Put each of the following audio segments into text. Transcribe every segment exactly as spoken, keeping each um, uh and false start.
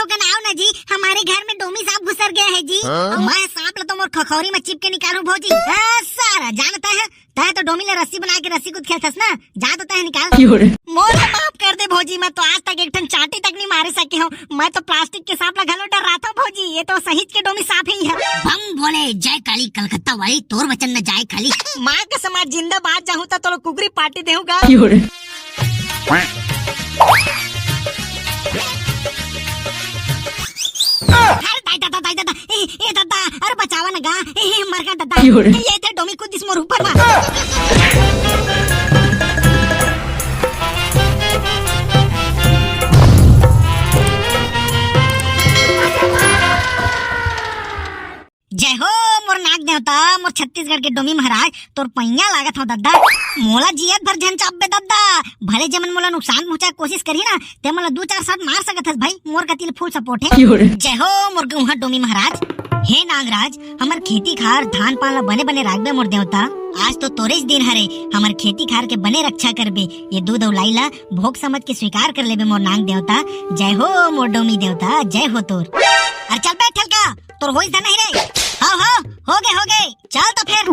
कन आओ ना जी, हमारे घर में डोमी सांप घुसर गया है जी। हाँ? मैं सांप ला तो मोर खखौरी में चिप के निकालूं भौजी। ए, सारा जानता है, तय तो डोमी ले रस्सी बना के रस्सी कूद खेलथस ना, जा तो तय निकाल। मोर ला माफ कर दे भौजी, मैं तो आज तक एक ठन चांटी तक नहीं मारे सके हूँ। मैं तो प्लास्टिक के सांप ला घलो डर्राथों भौजी, ये तो सहीच के डोमी सांप ही है। बम भोले, जय काली कलकत्ता वाली, तोर वचन न जाए खाली। माँ कसम, आज जिंदा बाच जाहूँ त तोला कुकरी पार्टी देहूँ गा। अरे दाई दादा, दाई दादा, ए, ए दादा, अरे बचावा ना गा, ए, ए, मर गा दादा। ए, ये थे डोमी कूद दिस मोर ऊपर मा। जय हो मोर नाग देवता, मोर छत्तीसगढ़ के डोमी महाराज, तोर पैया लागत हव दद्दा। मोला जियत भर झन चाप बे दद्दा। भले जे मन मोला नुकसान पहुंचाए कोशिश करही ना, ते मोला दू चार साथ मार सकत हस भाई, मोर कति ले full support है। जय हो मोर गौहा डोमी महाराज। हे नागराज, हमर खेती खार धान पान ला बने बने राखबे मोर देवता। आज तो तोरेच दिन हरे, हमर खेती खार के बने रक्षा करबे। ये दूध अउ लाई ला भोग समझ के स्वीकार कर लेबे मोर नाग देवता। जय हो मोर डोमी देवता, जय हो तोर। अरे चल बे ठेलका, तोर होइस धन नहीं रे। हाँ, हाँ, हो गे, हो गे। चल तो फिर।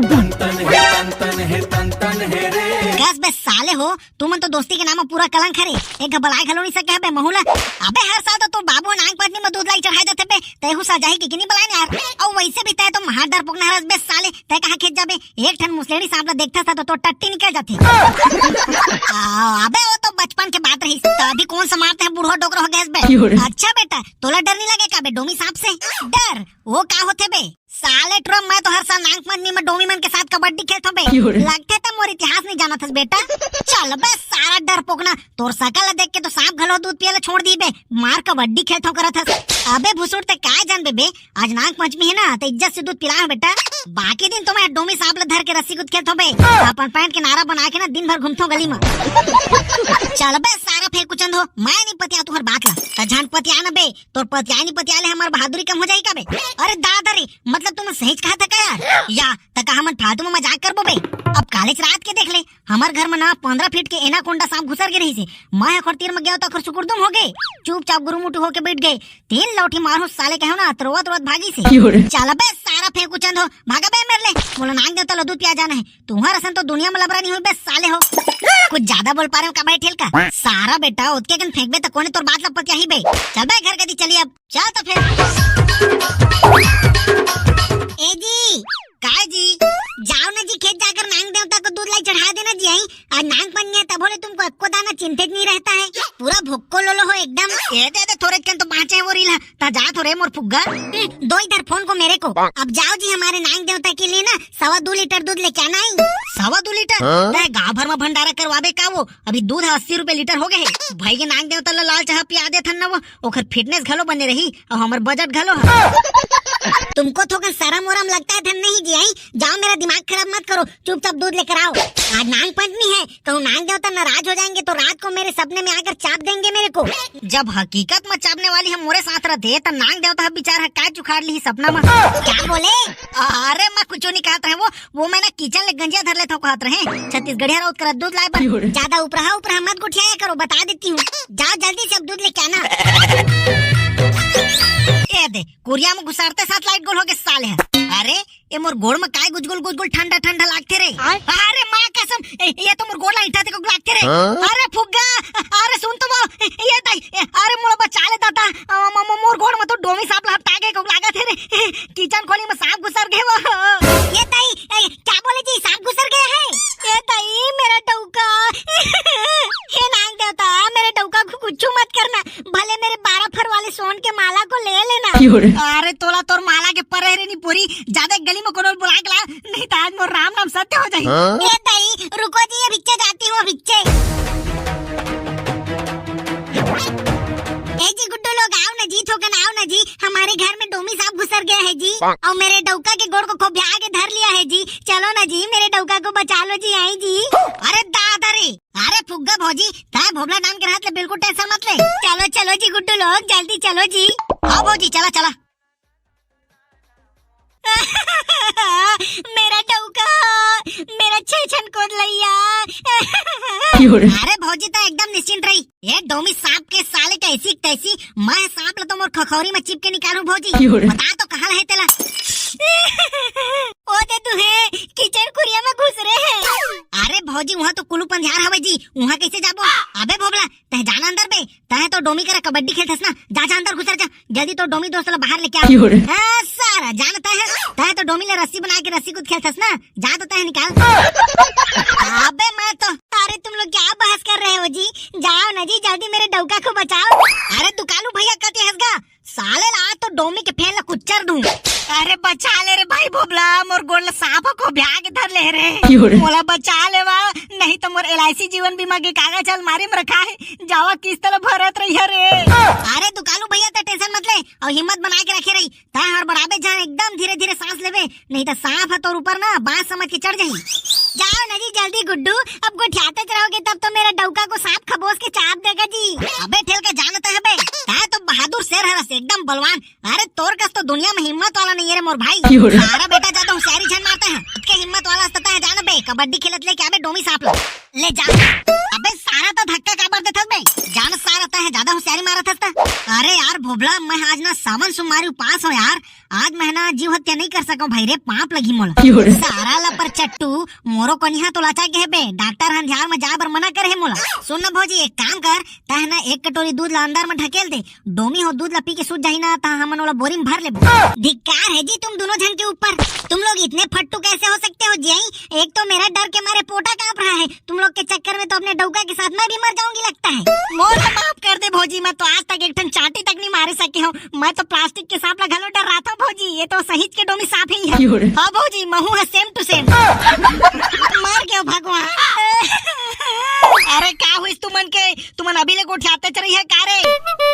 कस बे साले हो, तुमन तो दोस्ती के नाम म पूरा कलंक हरे। एक घ बलाय घलो नहीं सके हबे महू ला। अबे हर साल तो तोर बाबू नाग पंचमी म दूध लाई चढ़ाए जाथे बे। तैहू सा जाही के कि नहीं बलाय यार। अउ वैसे भी तय तो महार डरपोकना हरस बे साले। तय कहाँ खेत जाबे? एक ठन मुसलेड़ी सांप ला देखथस त तो टट्टी निकल जाथे। आ, अबे वो तो बचपन के बात रहिस। त अभी कौन सा मारते हैं बूढ़ो डोकरा हो गए बे। अच्छा बेटा, तोला डर नहीं लगे का बे डोमी सांप से? डर? वो का होथे बे? साले टुरा, मैं तो हर साल नागपंचमी में डोमी मन के साथ कबड्डी खेलथों बे। लगथे त मोर इतिहास नहीं जानत हस बेटा। चल बे सारा डरपोकना, तोर शकल ला देख के तो सांप घलो दूध पिए ला छोड़ दी बे। मार कबड्डी खेलथों करत हस। अबे भुसुड़ ते काय जानबे बे, आज नागपंचमी है ना, तो इज्जत से दूध पिलाओ बेटा। बाकी दिन तो मैं डोमी सांप ला धर के रस्सी कूद खेलथों बे। अपन पैंट के नारा बना के ना दिन भर घूमथों गली में। चल बे सारा फेर कुचंद हो, मैं नहीं पतिया तुहर बात ला। त झन पतिया ना बे, तोर पतिया नहीं पतिया ले हमार बहादुरी कम हो जाही का बे? अरे दादा रे, मतलब तुम सहीच कहा था का यार? या त का हमन फालतू में मजाक करबो बे? अब कालेच रात के देख ले, हमर घर में ना पंद्रह फीट के एनाकोंडा सांप घुसर गे रहिसे। मैं ओखर तीर में गया तो ओखर सुकुरदुम हो गए। चुपचाप गुरुमुटु होके बैठ गए। तीन लौठी मारो साले कहो ना, अतरोत रोत भागी से। चल बे सारा फेंकू चंद हो, भागा बे मेरे ले। मोला नाग देवता ला दूध पिया जाना है। तुम्हारा सन तो दुनिया में लबरा नहीं हुई बे साले हो। कुछ ज्यादा बोल पा रहे हो का बे ठेलका? सारा बेटा उतके कन फेंकबे तो कोने तोर बात ला पतियाही बे। चल बे घर कती चली अब। चल तो फिर। ए जी। काय जी? जाओ ना जी खेत जाकर नाग देवता को दूध लाई चढ़ा देना जी। आई आज नाग पंचमी है तब बोले तुमको अक्को दाना चिंतित नहीं रहता है। पूरा भुक्को लोलो हो एकदम। ए दे दे थोड़े कन तो बाँचे हैं वो रीला। ता जा थोड़े मोर फुग्गा। हम्म, दो इधर फोन को मेरे को। अब जाओ जी हमारे नाग देवता के लिए ना सवा दो लीटर दूध लेके आना है। सवा दो लीटर? हाँ? तय गाँव भर में भंडारा करवाबे का वो? अभी दूध अस्सी रुपए लीटर हो गए है। भाई के नाग देवता ला लाल चाह पिया दे थन ना वो, ओखर फिटनेस घलो बने रही और हमर बजट घलो है। तुमको थोकन शरम उरम लगता है धन नहीं जी आई? जाओ मेरा दिमाग खराब मत करो, चुपचाप दूध लेकर आओ। आज नाग पंचमी है, कहूँ नाग देवता नाराज हो जाएंगे तो रात को मेरे सपने में आकर चाप देंगे मेरे को। जब हकीकत में चापने वाली हम मोरे साथ रहते त नाग देवता ह बिचार ह काय चुखाड़ ली सपना में। क्या बोले? अरे मैं कुछ नहीं कहत रहे वो, वो मैं ना किचन ले गंजिया धर लेता कहत रहे। छत्तीसगढ़िया रौत कर दूध लाए पर ज्यादा उपरहा उपरहा मत गुठियाया करो, बता देती हूँ। जाओ जल्दी से अब दूध लेके आना। ए दे, कुरिया में घुसारते साथ लाइट गोल हो गए साले ह। अरे ए मोर गोड़ में काय गुजगुल गुजगुल ठंडा ठंडा लागथे रे। आय। अरे माँ कसम, ए, ये तो मोर गोड़ ला ईंटा देखो लागथे रे। हाँ? अरे फुग्गा, अरे सुन तो वो, ए, ये दाई, ए, अरे मोला बचा ले दादा, अ, म-, म-, मोर गोड़ में तो डोमी सांप लपटा के को लागत हे रे। किचन खोली में सांप घुसर गए वो। ये दाई, ए, क्या बोले जी, सांप घुसर गया है? ये दाई, मेरा डौका। हे नाग देवता, मेरे डौका को कुछ मत करना, भले मेरे बारह फर वाले सोन के माला को ले लेना। अरे तोला तोर माला के परे रे नी पूरी, जादे गली में कोनो बुला के ला, नहीं तो आज मोर राम नाम सत्य हो जाही। हाँ? ए दाई, रुको जी, ये भिक्षे जाती हूँ, भिक्षे। ए जी गुड्डू लोग, आओ ना जी, थोकन आओ ना जी, हमारे घर में डोमी सांप घुसर गया है जी, और मेरे डौका के गोड़ को खोबिया के धर लिया है जी। चलो ना जी, मेरे डौका को बचा लो जी, आई जी। अरे दादा रे, अरे फुग्गा भौजी, तय भोभला नाम के रहत ले बिल्कुल टेंशन मत ले। चलो चलो जी गुड्डू लोग, जल्दी चलो जी। हाँ भौजी, चला चला। मेरा डौका, मेरा छेछन कोदलैया। क्यों रे? अरे भौजी त एकदम निश्चिंत रही, ये डोमी सांप के साले कैसी तैसी, मैं सांप ला तो मोर खखौरी में चिप के निकालूं भौजी। क्यों रे? बता तो कहाँ है तेला। ओ दे तू है, किचन कुरिया में घुस रहे हैं। अरे भौजी, वहाँ तो कुलूप अंधियार हवे जी, वहाँ कैसे जाबो? अबे भोबला, तह जाना अंदर बे, तह तो डोमी करा कबड्डी खेलथस ना, जा, जा अंदर घुसर जा, जल्दी तो डोमी दोस्त ला बाहर लेके आ। क्यों रे? हाँ, सारा जानता है, तह तो डोमी ला रस्सी बना के रस्सी कूद खेलथस ना, जा तो तह निकाल। अबे मैं तो, अरे तुम लोग क्या बहस कर रहे हो जी, जाओ ना जी, जल्दी मेरे डौका को बचाओ। अरे दुकालू भैया कते हंसगा, साले ला आज तो डोमी के फेन ला कुच्चर दूं। अरे बचा ले रे भाई भोबला, मोर गोड़ ला सांप को ब्याह के धर ले रे। क्यों रे? मोला बचा ले वा, नहीं तो मोर एल आई सी जीवन बीमा के कागज अलमारी में रखा है, जावा किस्त ला भरत रही है रे। अरे दुकालू भैया ते टेंशन मत ले, और हिम्मत बना के रखे रही, ता हड़बड़ाबे जान, एकदम धीरे धीरे सांस लेबे, नहीं तो सांप है तोर ऊपर ना बांस समझ के चढ़ जाही। जाओ ना जी जल्दी गुड्डू, अब गोठियाते रहोगे तब तो मेरा डौका को सांप खबोस के चाप देगा जी। अबे ठेल के जानता है बे, तै तो बहादुर शेर हरस, एकदम बलवान। अरे तोर कस तो दुनिया में हिम्मत वाला नहीं है रे मोर भाई। क्यों रे? सारा बेटा ज्यादा होशियारी झन मारता है, के हिम्मत वाला हंसता है, जान बे कबड्डी खेलत लेके आबे डोमी सांप ला। ले जा। अबे सारा तो धक्का काबर देथस बे, जान सारा तै है ज्यादा होशियारी मारत हस त। अरे यार भोबला, मैं आज ना सावन सोमवारी उपास हूँ यार, आज मैं ना जीव हत्या नहीं कर सकूं भाई रे, पाप लगी मोला। क्यों रे? सारा लपर चट्टू, मोरो कोनिहा तो लचा गे हे बे, डॉक्टर हन झाड़ में जाए बर मना करे हे मोला। सुन ना भौजी, एक काम कर, तह ना एक कटोरी दूध ला अंदर में ढकेल दे, डोमी हो दूध ला पी के सूत जाही ना, तह हमन ओला बोरी में भर लेबो। धिक्कार है जी तुम दोनों झन के ऊपर, तुम लोग इतने फट्टू कैसे हो सकते हो जी? एक तो मेरा डर के मारे पोटा कांप रहा है, तुम लोग के चक्कर में तो अपने डौका के साथ मैं भी मर जाऊंगी लगता है। मोला माफ कर दे भौजी, मैं तो आज तक एक ठन चांटी तक नहीं मारे सके हूँ। मैं तो प्लास्टिक के सांप ला घलो डर्राथंव भौजी, ये तो सहीच के डोमी सांप ही है। क्यों रे? हाँ भौजी, महू है same to same। मर गयो भगवान। अरे का होइस तुमन के, तुमन अभी ले गोठियाते चरई है का रे?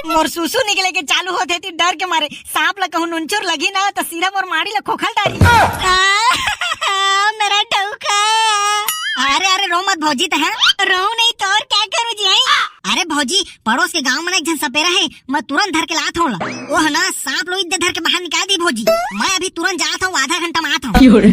मोर सुसु निकले के चालू होथे ती डर के मारे, सांप ला कहूँ नुनचुर लगी ना तो सीधा मोर माड़ी ला खोखल डारी। आ, मेरा डौका। अरे अरे रो मत भौजी, तह रो नहीं तो और क्या करूँ जी? अरे भौजी, पड़ोस के गांव में ना एक झन सपेरा है, मैं तुरंत धर के लात हूँ ला। ओह ना सांप लोई दे धर के बाहर निकाल दी भौजी। मैं अभी तुरंत जात हूँ, आधा घंटा में आत हूँ। क्यों रे?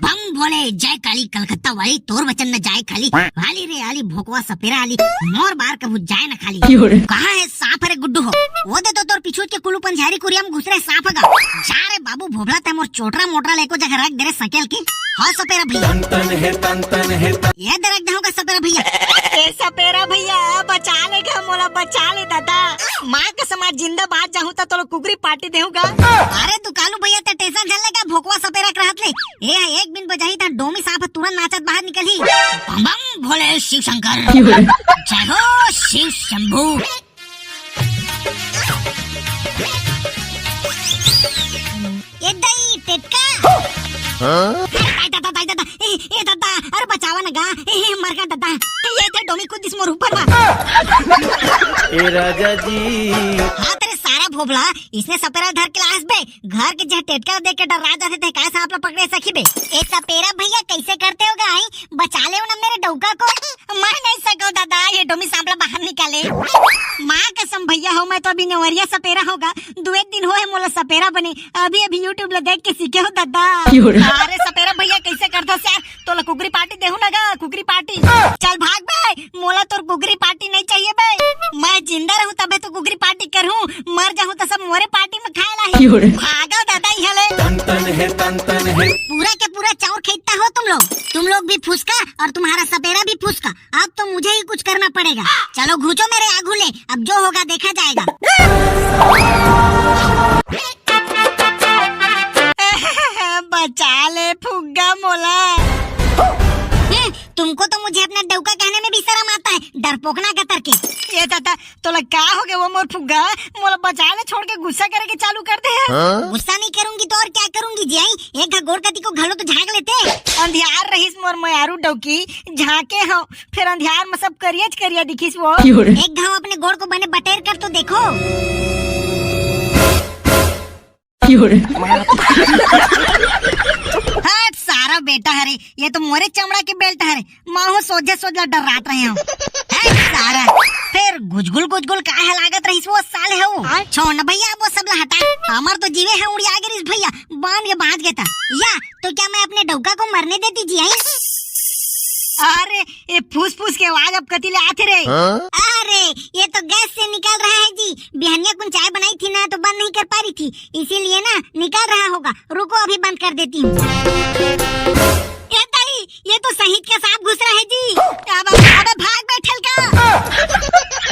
बम भोले, जय काली कलकत्ता वाली, तोर वचन में जाए खाली। आली रे आली, भोकवा सपेरा आली, मोर बार कभू जाए न खाली। क्यों रे? कहाँ है सांप रे गुड्डू हो? वो दे तो तोर पिछूत के कुलू पंझारी कुरिया में घुस रहे सांप हगा। जा रे बाबू भोभला, ते मोर चोटरा मोटरा लेको जगह रख दे रे सकेल के। हाँ सपेरा भैया। तन तन है, तन तन है, तन ये दे रख दे होगा सपेरा भैया। ए सपेरा भैया, बचा ले गा मोला, बचा ले दादा। माँ कसम आज जिंदा बाहर जाहूँ त तोला कुकरी पार्टी देहूँ गा। अरे दुकालू भैया, ते टेंशन झन ले गा, भोकवा सपेरा के रहत ले। ए एक बिन बजाही त डोमी सांप तुरंत नाचत बाहर निकलही। बम बम भोले शिव शंकर। जय हो शिव शंभू। ए दई टेटका। हाँ? अरे दाई दादा, दाई दादा, ए, ए दादा, अरे बचावा न गा, ए, ए मर गा दादा, ए ते डोमी कूद दिस मोर ऊपर मा। ए राजा जी। हाँ तेरे सारा भोभला, इसने सपेरा धर के लास बे, घर के जहाँ टेटका देख के डर्रा जाथे ते काय सांप ला पकड़े सखी बे। ए सपेरा भैया कैसे करते हो गाई, बचा ले ना मेरे डौका को। मैं नहीं सको दादा, ये डोमी सांप ला बाहर निकाले। माँ कसम भैया हो, मैं तो अभी नेवरिया सपेरा होगा, दुए दिन होए मोला सपेरा बने, अभी अभी YouTube ला देख के सीखे हो दादा। क्यों रे? अरे सपेरा भैया कैसे करथस यार, तोला कुकरी पार्टी देहूं ना गा, कुकरी पार्टी। चल भाग बे, मोला तोर कुकरी पार्टी नहीं चाहिए बे। मैं जिंदा रहूं तबे तो कुकरी पार्टी करूं, मर जाहूं तो सब मोरे पार्टी में खाए लाही। क्यों रे? भागो दादा यहाँ ले। तन तन है, तन तन है। पूरा के पूरा चाउर खरीदता हो तुम लोग, तुम लोग भी फुसका और तुम्हारा सपेरा भी फुसका। अब तो मुझे ही कुछ करना पड़ेगा। चलो घुचो मेरे आगू ले, अब जो होगा देखा जाएगा। बचा ले फुग्गा मोला। हम्म, तुमको तो मुझे अपना डौका कहने में भी शर्म आता है, डरपोकना कतर के। ये दादा, तोला का हो गया वो मोर फुग्गा? मोला बचा ले छोड़ के गुस्सा करे के चालू कर दे है। हाँ? गुस्सा नहीं करूंगी तो और क्या करूंगी जी? आई एक घा गोड़ कती को घलो तो झांक लेते। अंधियार रहिस मोर मयारू डौकी, झांके हो, फिर अंधियार में सब करियाच करिया दिखिस वो। क्यों रे? एक घाव अपने गोड़ को बने बटेर कर तो देखो। क्यों रे? हट सारा बेटा हरे, ये तो मोरे चमड़ा के बेल्ट हरे, माहो सोझे सोझला डर्रात रहे हो। हट सारा। फेर गुजगुल गुजगुल काहे लागत रहिस वो साले हऊ? आय। छोड़ न भैया, वो सब ला हटा। हमर तो जीवे ह उड़िया गे रिहिस भैया, बांध के बांच गे त। या तो क्या मैं अपने डौका को मरने देती जी, हैं? अरे, ये फूस फूस के आवाज अब कति ले आथे रे? हाँ? अरे, ये तो गैस से निकल रहा है जी। बिहनिया कुन चाय बनाई थी ना, तो बंद नहीं कर पा रही थी, इसीलिए ना निकल रहा होगा। रुको, अभी बंद कर देती हूँ। ए दाई, ये तो शहीद के